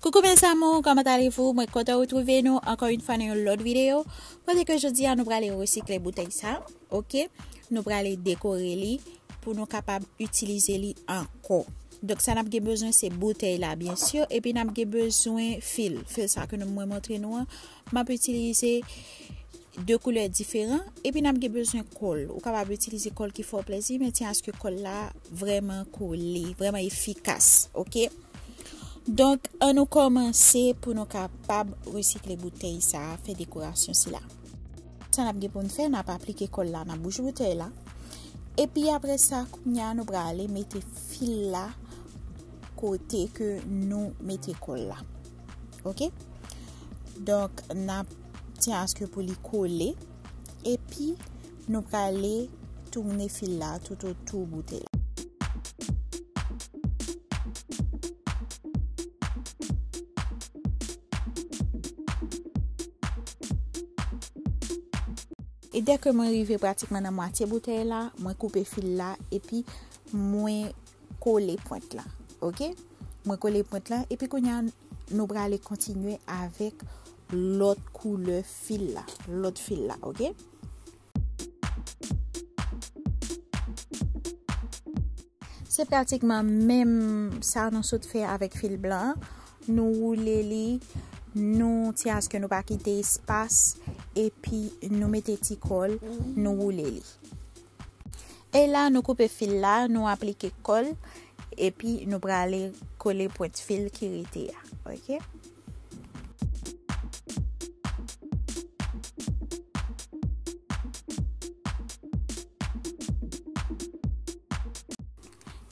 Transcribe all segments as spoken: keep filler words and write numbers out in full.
Coucou mes amours, comment allez-vous? Mwen kontan retwouve nou ankò yon fwa nan yon lòt videyo. Kote ke jodi a nou prale resikle boutèy sa, oke? Nou prale dekore li pou nou kapab itilize li ankò. Donk sa n ap gen bezwen se boutèy la, byen si, epi n ap gen bezwen fil. Fil sa ke nou, mwen montre nou an, m ap itilize de koulè diferan, epi n ap gen bezwen kòl. Ou kapab itilize kòl ki fè w plezi, men tyen aske kòl la vrèman kole, vrèman efikas, oke? Donk, ann nou kòmanse pou nou kapab resikle boutèy sa a, fè dekorasyon sila. Sa n ap gen pou n fè, n ap aplike kòl la nan bouch boutèy la. Epi apre sa, kounye a, nou prale mete fil la kote ke nou mete kòl la. Oke? Donk, n ap tyen aske pou li kole. Epi, nou prale tounen fil la toutotou boutèy la. E dèke mwen rive pratikman nan mwatye boutèy la, mwen koupe fil la, epi mwen kole pwent la. Oke? Mwen kole pwent la, epi kounye a, nou prale kontinye avèk lòt koulè fil la, lòt fil la, oke? Se pratikman menm sa nou sot fè avèk fil blan an. Nou woule li, nou tyen aske nou pa kite espas, epi nou mete ti kòl, nou woule li. E la, nou koupe fil la, nou aplike kòl, epi nou prale kole pwent fil ki rete a. Oke?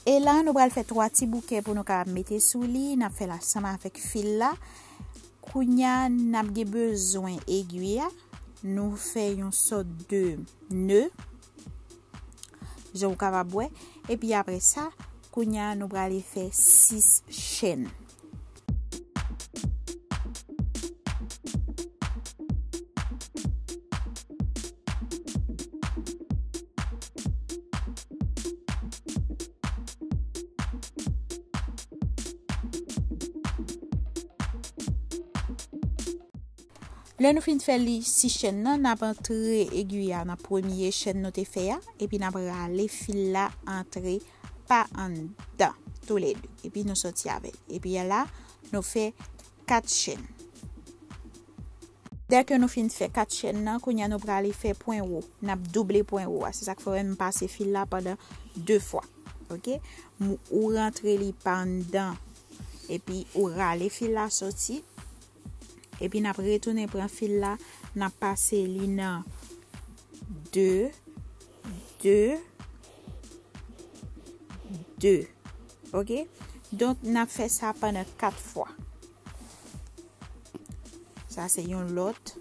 E la, nou pral fè twa ti bouke pou nou kapab mete sou li. N ap fè l ansanm avèk fil la. Kounye a, n ap gen bezwen egwi a. Nou fè yon sòt de ne, jan ou kapab wè. Epi apre sa, kounye a, nou prale fè sis chèn. Lè nou fin fè li sis chèn nan, n ap antre egwi a nan premye chèn nou te fè a, epi n ap rale fil la antre pa anndan, toulède. Epi nou sòti avè l. Epi la, nou fè kat chèn. Dèke nou fin fè kat chèn nan, kounye a nou prale fè pwen wo. N ap double pwen wo a. Se sa k fè w wè m pase fil la pandan de fwa. Oke? M-, ou rantre li pa anndan. Epi ou rale fil la soti. Epi n ap retounen pran fil la, n ap pase li nan de, de, de. Oke? Donk, n ap fè sa pandan kat fwa. Sa se yon lòt.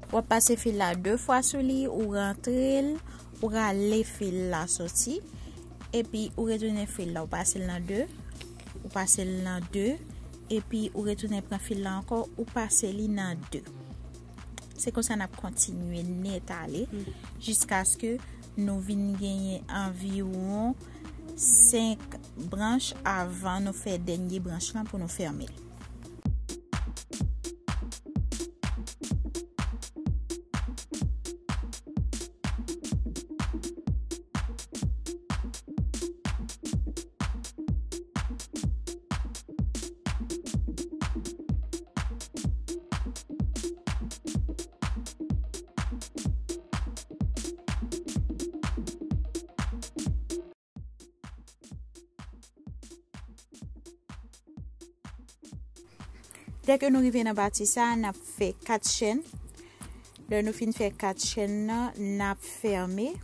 W ap pase fil la de fwa sou li, ou rantre l, ou rale fil la soti, epi ou retounen fil la, ou pase l nan de, ou pase l nan de, epi ou retounen pran fil la ankò, ou pase li nan de. Se konsa n ap kontinye nèt ale, jiskaske nou vin genyen anviwon senk branch avan nou fè dènye branch lan pou nou fèmen l. Dèke nou rive nan pati sa, n ap fè kat chèn. Lè nou fin fè kat chèn nan, n ap fèmen.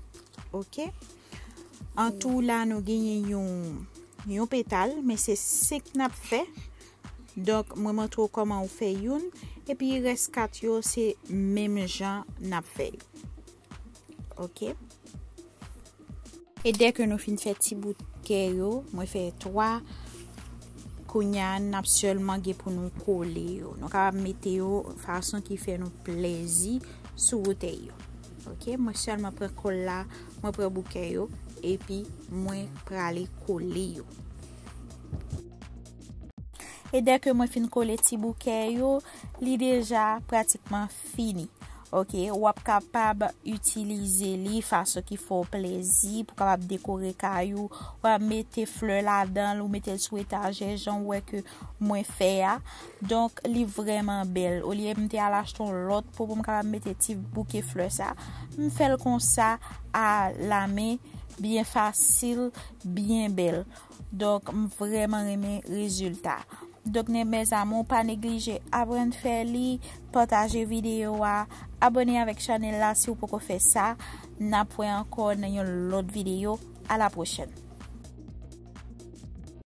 Oke? An tou la, nou genyen yon, yon petal, men se senk n ap fè. Donk, mwen montre w kòman ou fè youn. Epi rès kat yo, se menm jan n ap fè yo. Oke? E dèke nou fin fè ti bout kè yo, mwen fè twa. Kounye a, n ap sèlman gen pou nou kole yo. Nou kapab mete yo fason ki fè nou plezi sou boutèy yo. Oke, mwen sèlman pran kòl la, mwen pran boukè yo, epi mwen prale kole yo. E dèke mwen fin kole ti bouke yo, li deja pratikman fini. Ok, w ap kapab itilize li fason ki fè w plezi pou kapab dekore kay ou. W ap mete flè ladan l, ou mete l sou etajè, jan w wè ke mwen fè a. Donk, li vrèman bèl. Olye m te al achte yon lòt po pou m kapab mete ti bouke flè sa, m fè l konsa a la men, byen fasil, byen bèl. Donk, m vrèman renmen rezilta. Donk, ne- mes amours, pa neglije aprann fè li, pataje videyo a, abone avèk chanèl la si w poko fè sa. N ap wè ankò nan yon lòt videyo. A la pwochèn.